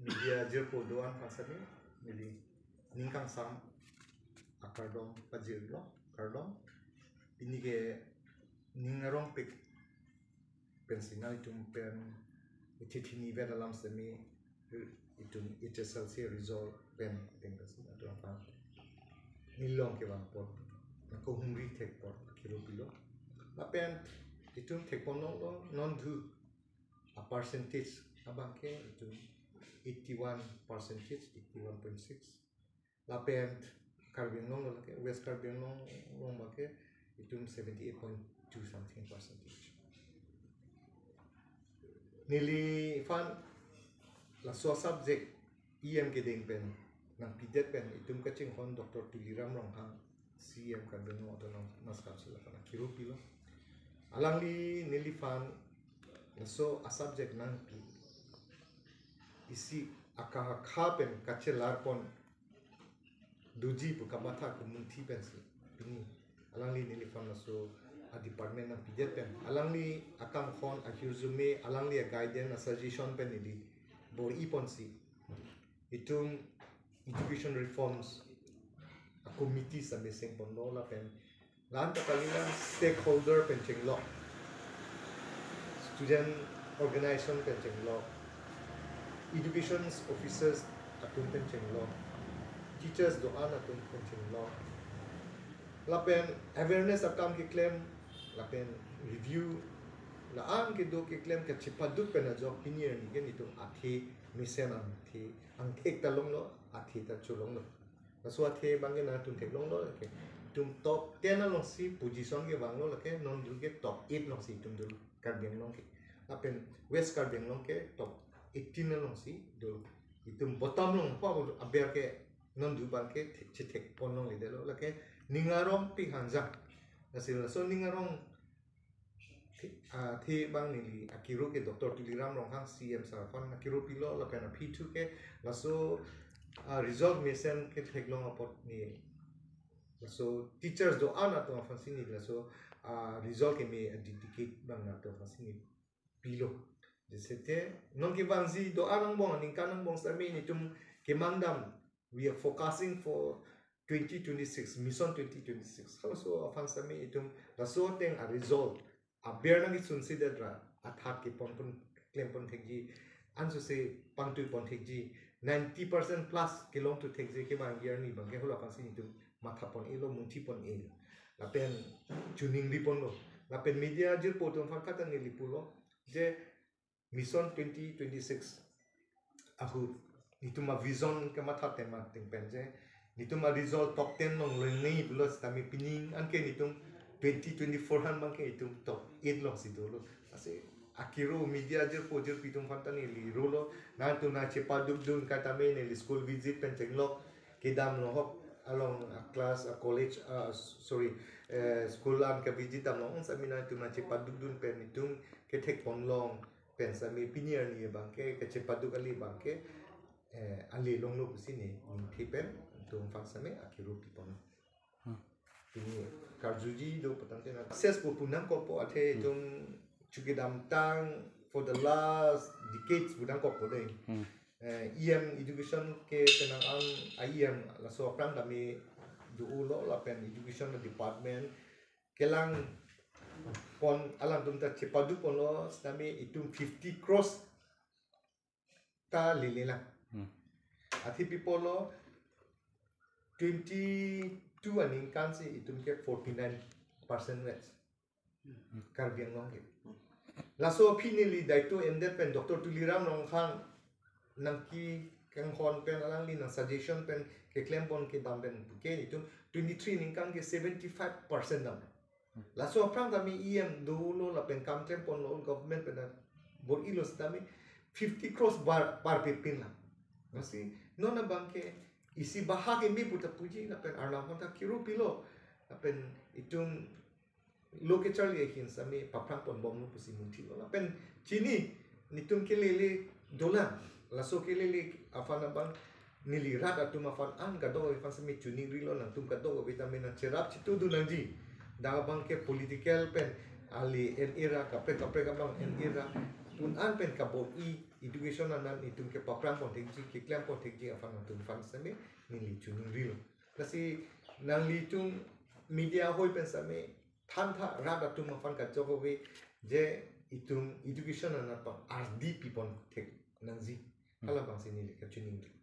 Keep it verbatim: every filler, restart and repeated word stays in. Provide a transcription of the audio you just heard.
Media jirpo do-an aphan sitame neli ning kangsam akardom pajirlo, kardom. Pini ke ning arongpik pensi nanglitum pen ithi thini vet alam sitame itum H S L C result pen ateng pensi nanglitum aphan neli along kevang apot nangkehumri thek apot akiro pilo. Lapen itum thekpon longlo, non dhu a percentage abang ke itum eighty-one percentage, eighty-one point six. Lapen Karbi Anglong lo lake, West Karbi Anglong along abang ke itum seventy-eight point two something percentage. Neliphan laso subject E M kedeng pen nangpidet pen itum kachinghon Doctor Tuliram Ronghang, C E M Karbi Anglong Autonomous Council aphan akiro pilo. Alangli neliphan laso a subject nangpi isi akahakha pen kachelar pon doji pu kamatha kemunthi pensi pini alangli neliphan laso a department nangpidet pen alangli akanghon, ahirjume, alangli a guidance, a suggestion pen neli bor-i ponsi itum education reforms a committee sitame seng ponlo lapen la-an ta kalilang stakeholder pen chenglok, student organization pen chenglok, education officers atum pen chenglok, teachers do-an atum pen chenglok, lapen awareness akam keklem, lapen review, la-an kedo keklem kachepaduk pen ajok pini arni ke itum athe mesen, athe angthek ta longlo, athe ta cholonglo. Laso athe abang ke nangtum theklonglo lake, itum top ten alongsi position kevanglo lake, non dul ke top eight alongsi itum dul Karbi Anglong ke. Lapen West Karbi Anglong ke top eighteen alongsi dul. Itum bottom along pa aber ke non dul abang ke the-, chethek pon longledetlo lake, ning arongpik hangjang. Lasi laso ning arong thi-, ah, thi abang neli akiro ke Doctor Tuliram Ronghang C E M sir aphan akiro pilo lapen aphi thu ke laso, ah, result mesen ketheklong apot ne laso teachers do-an atum aphansi ne laso, ah, result keme a dedicate abang atum aphansi ne pilo. Jese te non kevangji do-an angbong, ningkan angbong sitame itum kemang dam, we are focusing for twenty twenty-six, Mission twenty twenty-six. Halaso aphan sitame itum laso ateng a result aber nangkesunsedet ra athak kepon pon, klem pon thekji, ansose pangtui pon thekji, ninety percent plus kelong tu thekji kevangji arni abang ke hala aphansi itum matha pon-elo, munthi pon-elo. Lapen choningri ponlo. Lapen media jirpo atum aphan kata neli pulo je Mission twenty twenty-six ahut itum a vision kematha tema ting pen je itum a result top ten along longji pulo sitame pining anke itum twenty twenty-four han abang ke itum top eight alongsi dolo. Lasi akiro media jirpo jirpi atum aphan ta neli rolo, nangtum nangchepadukdun kaitame neli school visit pen chenglok, kedam lo hok along a class, a college, ah, sorry, eh, school an ke visit damlong, sitame nangtum nangchepadukdun pen itum kethek ponlong pen sitame pini arni abang ke kachepaduk kali abang ke, eh, ale longlo pusi ne ningthe pen itum aphan sitame akiro pi pon. Hmm. Pini karjuji do patang tena. Success pu pu nangkokpo, athe Hmm. itum chukidamtang for the last decades pu nangkokpo dei. Hmm. Eh, E M education ke penang an a E M laso aphrang tame do-olo lapen education department kelang pon alangtum ta chepaduk ponlo sitame itum fifty crores ta lelelang. Hmm. Athe pi pulo twenty-two aningkan si itum ke forty-nine percent wage. Hmm. Karbi Anglong ke. Hmm. Laso aphi neli daito endet pen Doctor Tuliram Ronghang nangkekanghon pen alangli nang suggestion pen keklem pon kedam pen puke itum twenty-three aningkan ke seventy-five percent dam. Laso aphrang tame E M dolo lapen kam klem ponlo government pen bor-ilo sitame fifty crores bar par pepin lang. Lasi non abang ke isi bahak imi puta puji lapen Arnam aphan ta kiro pilo lapen itum lo kecharli ahin sitame paphrang ponbomlo pusi munthilo lapen chini itum kelele dolang, laso kelele aphan abang neli rat atum aphan an kadokave aphan sitame choningrilo, nangtum kadokave tame nangcherap chitudun nangji. Dak abang ke political pen ali en era kaprek kaprek abang en era tun an pen kabor-i education anat itum ke program pon thekji, keklem pon thekji aphan atum aphan seme neli choningri lo. Lasi nanglitum media ahoi pen seme thantha rat atum aphan kachokove je itum education anat pang ardi pipon thek nangji. Hala abang si neli kachiningri.